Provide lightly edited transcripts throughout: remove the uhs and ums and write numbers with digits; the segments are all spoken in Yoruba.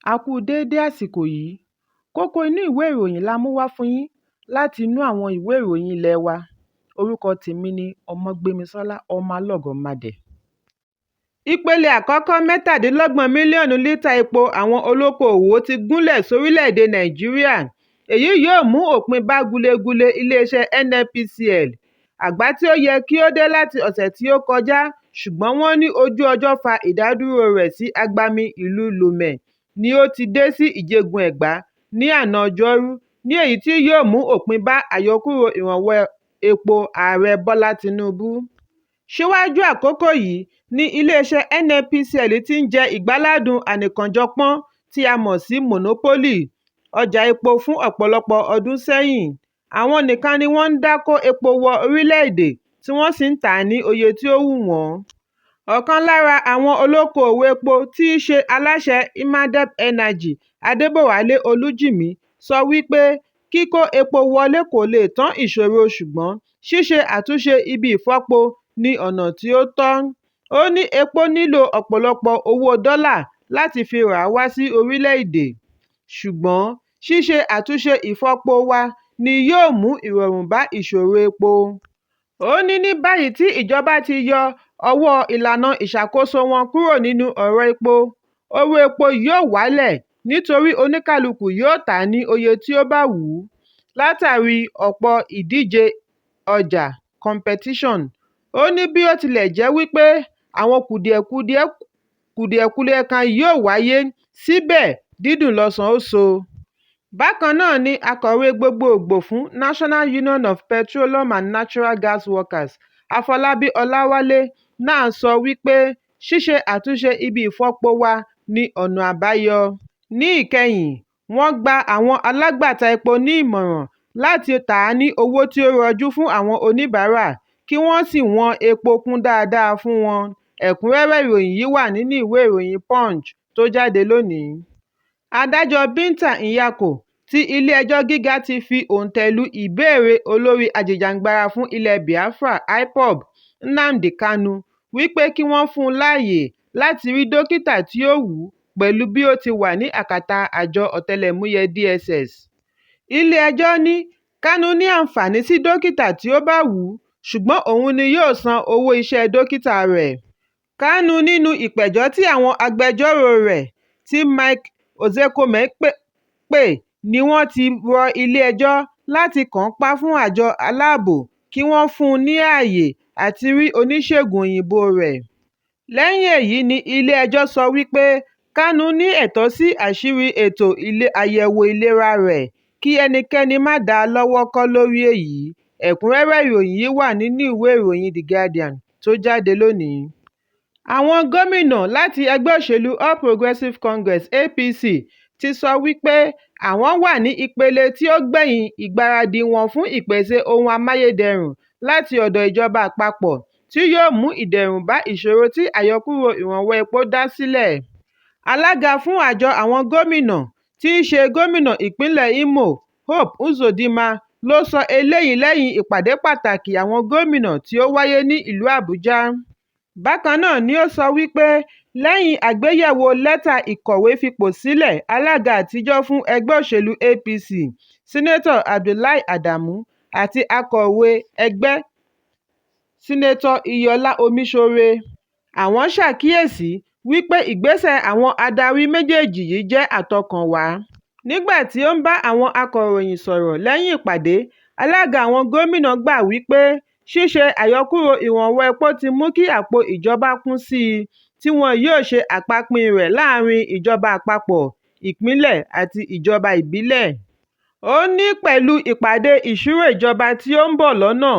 A kú déédé àsìkò yìí. Kókó inú ìwé ìròyìn la mú wá fún yín láti inú àwọn ìwé ìròyìn ilé wa. Orúkọ tèmi ni Ọmọgbémisọ́lá Ọmọlọ́gọ̀mádẹ. Ìpele àkọ́kọ́ 27 mílíọ̀nù lítà epo àwọn olókoòwò ti gúnlẹ̀ sórílẹ̀-èdè Nàìjíríà, èyí yóò mú òpin bá gulegule iléeṣẹ́ NNPCL. Àgbá tí ó yẹ kí ó dé láti ọ̀sẹ̀ tí ó kọjá ṣùgbọ́n wọ́n ní ojú ọjọ́ fa ìdádúró rẹ̀ sí agbami ìlú Lomé ni ó ti dé sí Ìjẹ̀bú Ẹ̀gbá ní àná Ọjọ́rú, ní èyí tí yóò mú òpin bá àyọkúrò ìrànwọ́ epo Ààrẹ Bọ́lá Tinubu. Síwájú àkókò yìí ni iléeṣẹ́ NNPCL ti ń jẹ ìgbáládùn anìkànjọpọ́n tí a mọ̀ sí mònópólì ọjà epo fún ọ̀pọ̀lọpọ̀ ọdún sẹ́yìn. Àwọn nìkan ni wọ́n ń dá kó epo wọ orílẹ̀-èdè tí wọ́n sì ń tà á ní oye tí ó wù wọ́n. Ọ̀kan lára àwọn olókoòwò epo tí í ṣe aláṣẹ Emadeb Energy, Adébọ̀wálé Olújìmí sọ wípé kíkó epo wọlé kò lè tán ìṣòro ṣùgbọ́n ṣíṣe àtúnṣe ibi ìfọpo ní ọ̀nà tí ó tọ́. Ó ní epo nílò ọ̀pọ̀lọpọ̀ owó dọ́là láti fi rà wá sí orílẹ̀-èdè, ṣùgbọ́n ṣíṣe àtúnṣe ìfọpo wa ni yóò mú ìrọ̀rùn bá ìṣòro epo. Ó ní ní báyìí tí ìjọba ti yọ ọwọ́ ìlànà ìṣàkóso wọn kúrò nínú ọ̀rọ̀ epo, owó epo yóò wálẹ̀ nítorí oníkálukú yóò tà á ní oye tí ó bá wù ú látàrí ọ̀pọ̀ ìdíje ọjà competition. Ó ní bí ó tilẹ̀ jẹ́ wípé àwọn kùdìẹ̀kudiẹ kan yóò wáyé, síbẹ̀ dídùn lọ́sàn ó sọ. Bákan náà ni Akọ̀wé Gbogboògbò fún National Union of Petroleum and Natural Gas Workers, Afọlábí Ọláwálé náà sọ wípé ṣíṣe àtúnṣe ibi ìfọpo wa ní ọ̀nà àbáyọ. Ní ìkẹyìn, wọ́n gba àwọn alágbàtà epo ní ìmọ̀ràn láti tà á ní owó tí ó rọjú fún àwọn oníbàárà kí wọ́n sì wọ́n epo kún dáadáa fún wọn. Ẹ̀kúnrẹ́rẹ́ ìròyìn yìí wà nínú ìwé ìròyìn Punch tó jáde lónìí. Adájọ́ Binta Nyako ti ilé-ẹjọ́ gíga ti fi òǹtẹ̀ lu ìbéèrè olórí ajìjàgbara fún ilẹ̀ Biafra IPOB, Nnamdi Kanu, wípé kí wọ́n fún un láyè láti rí dókítà tí ó wù ú pẹ̀lú bí ó ti wà ní àkátà àjọ ọ̀tẹlẹ̀múyẹ́ DSS. Ilé-ẹjọ́ ní Kanu ní àǹfààní sí dókítà tí ó bá wù ú ṣùgbọ́n òun ni yóò san owó iṣẹ́ dókítà rẹ̀. Kanu nínú ìpẹ̀jọ́ tí àwọn agbẹjọ́rò rẹ̀ tí Mike Ozekhome pè ní wọ́n ti rọ ilé-ẹjọ́ láti kànńpá fún àjọ aláàbò kí wọ́n fún un ní ààyè àti rí oníṣègùn òyìnbó rẹ̀. Lẹ́yìn èyí ni ilé-ẹjọ́ sọ wípé Kanu ní ẹ̀tọ́ sí àṣírí ètò àyẹ̀wò ìlera rẹ̀ kí ẹnikẹ́ni má dá a lọ́wọ́ kọ́ lórí èyí. Ẹ̀kúnrẹ́rẹ́ ìròyìn yìí wà nínú ìwé ìròyìn The Guardian tó jáde lónìí. Àwọn gómìnà láti ẹgbẹ́ òṣèlú All Progressive Congress (APC) ti sọ wípé àwọn wà ní ìpele tí ó gbẹ̀yìn ìgbáradì wọn fún ìpèsè ohun amáyédẹrùn láti ọ̀dọ̀ ìjọba àpapọ̀ tí yóò mú ìdẹ̀rùn bá ìṣòro tí àyọkúrò ìrànwọ́ epo dá sílẹ̀. Alága fún àjọ àwọn gómìnà, tí í ṣe gómìnà ìpínlẹ̀ Imo, Hope Uzodinma ló sọ eléyìí lẹ́yìn ìpàdé pàtàkì àwọn gómìnà tí ó wáyé ní ìlú Àbújá. Bákan náà ni ó sọ wípé lẹ́yìn àgbéyẹ̀wò lẹ́tà ìkọ̀wé-fipò-sílẹ̀ alága àtijọ́ fún ẹgbẹ́ òṣèlú APC, Sínátọ̀ Abdullahi Adamu àti akọ̀wé ẹgbẹ́ Sínátọ̀ Iyọlá Omiṣore. Àwọn ṣàkíyèsí wípé ìgbésẹ̀ àwọn adarí méjèèjì yìí jẹ́ àtọkànwá. Nígbà tí ó ń bá àwọn akọ̀ròyìn sọ̀rọ̀ lẹ́yìn ìpàdé, alága àwọn gómìnà gbà wípé ṣíṣe àyọkúrò ìrànwọ́ epo ti mú kí àpò ìjọba kún sí i tí wọn yóò ṣe àpapín rẹ̀ láàárín ìjọba àpapọ̀, ìpínlẹ̀ àti ìjọba ìbílẹ̀. Ó ní pẹ̀lú ìpàdé ìṣírò ìjọba tí ó ń bọ̀ lọ́nà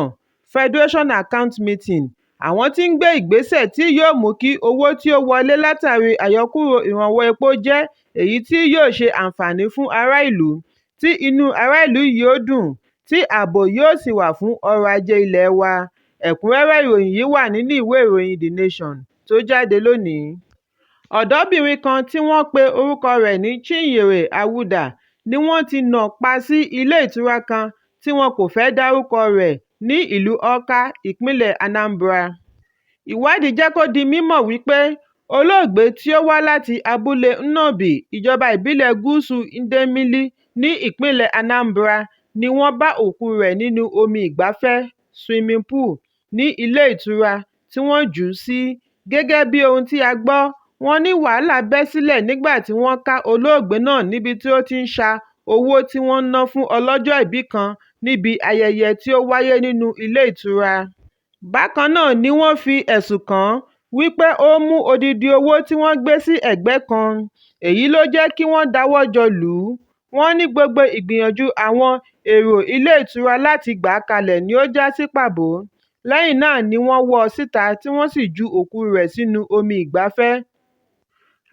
Federation Accounts Meeting, àwọn ti ń gbé ìgbésẹ̀ tí yóò mú kí owó tí ó wọlé látàrí àyọkúrò ìrànwọ́ epo jẹ́ èyí tí yóò ṣe àǹfààní fún ará ìlú, tí inú ará ìlú yóò dùn, tí ààbò yóò sì wà fún ọrọ̀ ajé ilẹ̀ wa. Ẹ̀kúnrẹ́rẹ́ ìròyìn yìí wà nínú ìwé ìròyìn The Nation tó jáde lónìí. Ọ̀dọ́bìnrin kan tí wọ́n pe orúkọ rẹ̀ ní Chinyere Awuda ni wọ́n ti nà pa sí ilé ìtura kan tí wọn kò fẹ́ dárúkọ rẹ̀ ní ìlú Awka, ìpínlẹ̀ Anambra. Ìwádìí jẹ́ kó di mímọ̀ wípé Olóògbé tí ó wá láti abúlé Nnobi, ìjọba ìbílẹ̀ Gúúsù Idemili ní ìpínlẹ̀ Anambra ní wọ́n bá òkúu rẹ̀ nínú omi ìgbafẹ́ (swimming pool) ní ilé ìtura tí wọ́n jù ú sí. Gẹ́gẹ́ bí ohun tí a gbọ́, wọ́n ní wàhálà bẹ́ sílẹ̀ nígbà tí wọ́n ká olóògbé náà níbi tí ó ti ń ṣa owó tí wọ́n ná fún ọlọ́jọ́ ìbí kan níbi ayẹyẹ tí ó wáyé nínú ilé ìtura. Bákan náà ni wọ́n fi ẹ̀sùn kàn án wípé ó mú odidi owó tí wọ́n gbé sí ẹ̀gbẹ́ kan, èyí ló jẹ́ kí wọ́n dáwọ́ jọ lù ú. Wọ́n ní gbogbo ìgbìyànjú àwọn èrò ilé ìtura láti gbà á kalẹ̀ ni ó já sí pàbó, lẹ́yìn náà ni wọ́n wọ́ ọ síta tí wọ́n sì ju òkúu rẹ̀ sínú omi ìgbafẹ́.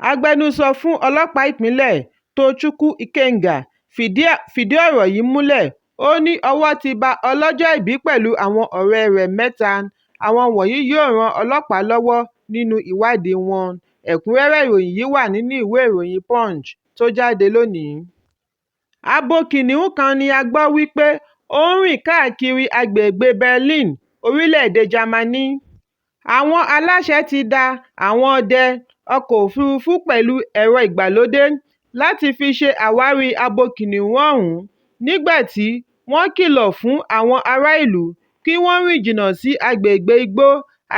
Agbẹnusọ fún Ọlọ́pàá Ìpínlẹ̀, Tochukwu Ikenga, fìdí ọ̀rọ̀ yìí múlẹ̀. Ó ní ọwọ́ ti ba ọlọ́jọ́ ìbí pẹ̀lú àwọn ọ̀rẹ́ẹ rẹ̀ mẹ́ta. Àwọn wọ̀nyí yóò ran ọlọ́pàá lọ́wọ́ nínú ìwádìí wọn. Ẹ̀kúnrẹ́rẹ́ ìròyìn yìí wà nínú ìwé ìròyìn Punch tó jáde lónìí. Abo kìnìún kan ni a gbọ́ wípé ó ń rìn káàkiri agbègbèe Berlin, orílẹ̀-èdè Germany. Àwọn aláṣẹ ti dá àwọn ọdẹ, ọkọ̀ òfuurufú pẹ̀lú ẹ̀rọ ìgbàlódé láti fi ṣe àwárí abo kìnìún ọ̀hún, nígbà tí wọ́n kìlọ̀ fún àwọn ará ìlú kí wọ́n rìn jìnnà sí agbègbè igbó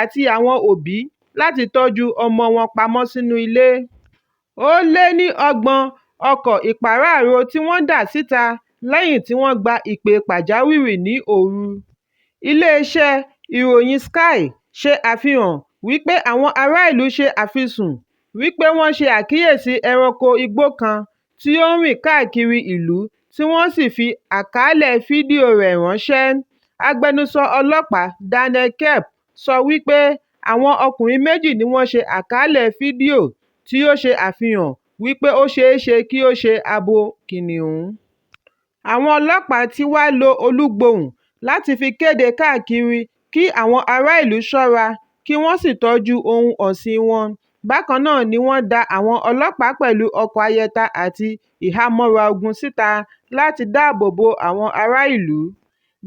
àti àwọn òbí láti tọ́jú ọmọ wọn pamọ́ sínú ilé. Ó lé ní 30 ọkọ̀ ìpàráàrò tí wọ́n dá síta lẹ́yìn tí wọ́n gba ìpè pàjáwìrì ní òru. Ilé-iṣẹ́ ìròyìn Sky ṣe àfihàn wípé àwọn ará ìlú ṣe àfisùn wípé wọ́n ṣe àkíyèsí ẹranko igbó kan tí ó ń rìn káàkiri ìlú tí wọ́n sì fi àkàálẹ̀ fídíò rẹ̀ ránṣẹ́. Agbẹnusọ ọlọ́pàá Daniel Cappe sọ wípé àwọn ọkùnrin méjì ni wọ́n ṣe àkàálẹ̀ fídíò tí ó ṣe àfihàn wípé ó ṣeé ṣe kí ó ṣe abo kìnìún. Àwọn ọlọ́pàá ti wá lo olúgbóhùn láti fi kéde káàkiri kí àwọn ará ìlú ṣọ́ra kí wọ́n sì tọ́jú ohun ọ̀sìn wọn. Bákan náà ni wọ́n dá àwọn ọlọ́pàá pẹ̀lú ọkọ̀ ayẹta àti ìhámọ́ra ogun síta láti dáàbò bo àwọn ará ìlú.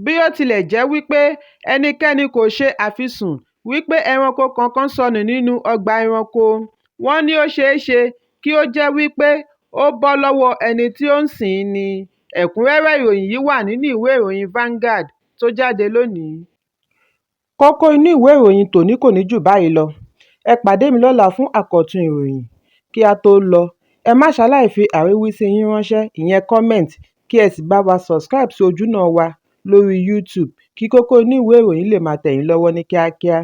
Bí ó tilẹ̀ jẹ́ wípé ẹnikẹ́ni kò ṣe àfisùn wípé ẹranko kankan sọnù nínú ọgbà ẹranko, wọ́n ní ó ṣeé ṣe kí ó jẹ́ wípé ó bọ́ lọ́wọ́ ẹni tí ó ń sìn-ín ni. Ẹ̀kúnrẹ́rẹ́ ìròyìn yìí wà nínú ìwé ìròyìn Vanguard tó jáde lónìí. Kókó inú ìwé ìròyìn tòní kò ní jù báyìí lọ. Ẹ pàdé mi lọ́la fún àkọ́tún ìròyìn. Kí á tó lọ, ẹ má ṣaláì fi àríwísí yín ránṣẹ́ ìyẹn comment kí ẹ sì bá wa subscribe sí ojúnà wa lórí YouTube kí kókó inú ìwé ìròyìn lè máa tẹ̀ yín lọ́wọ́ ní kíákíá.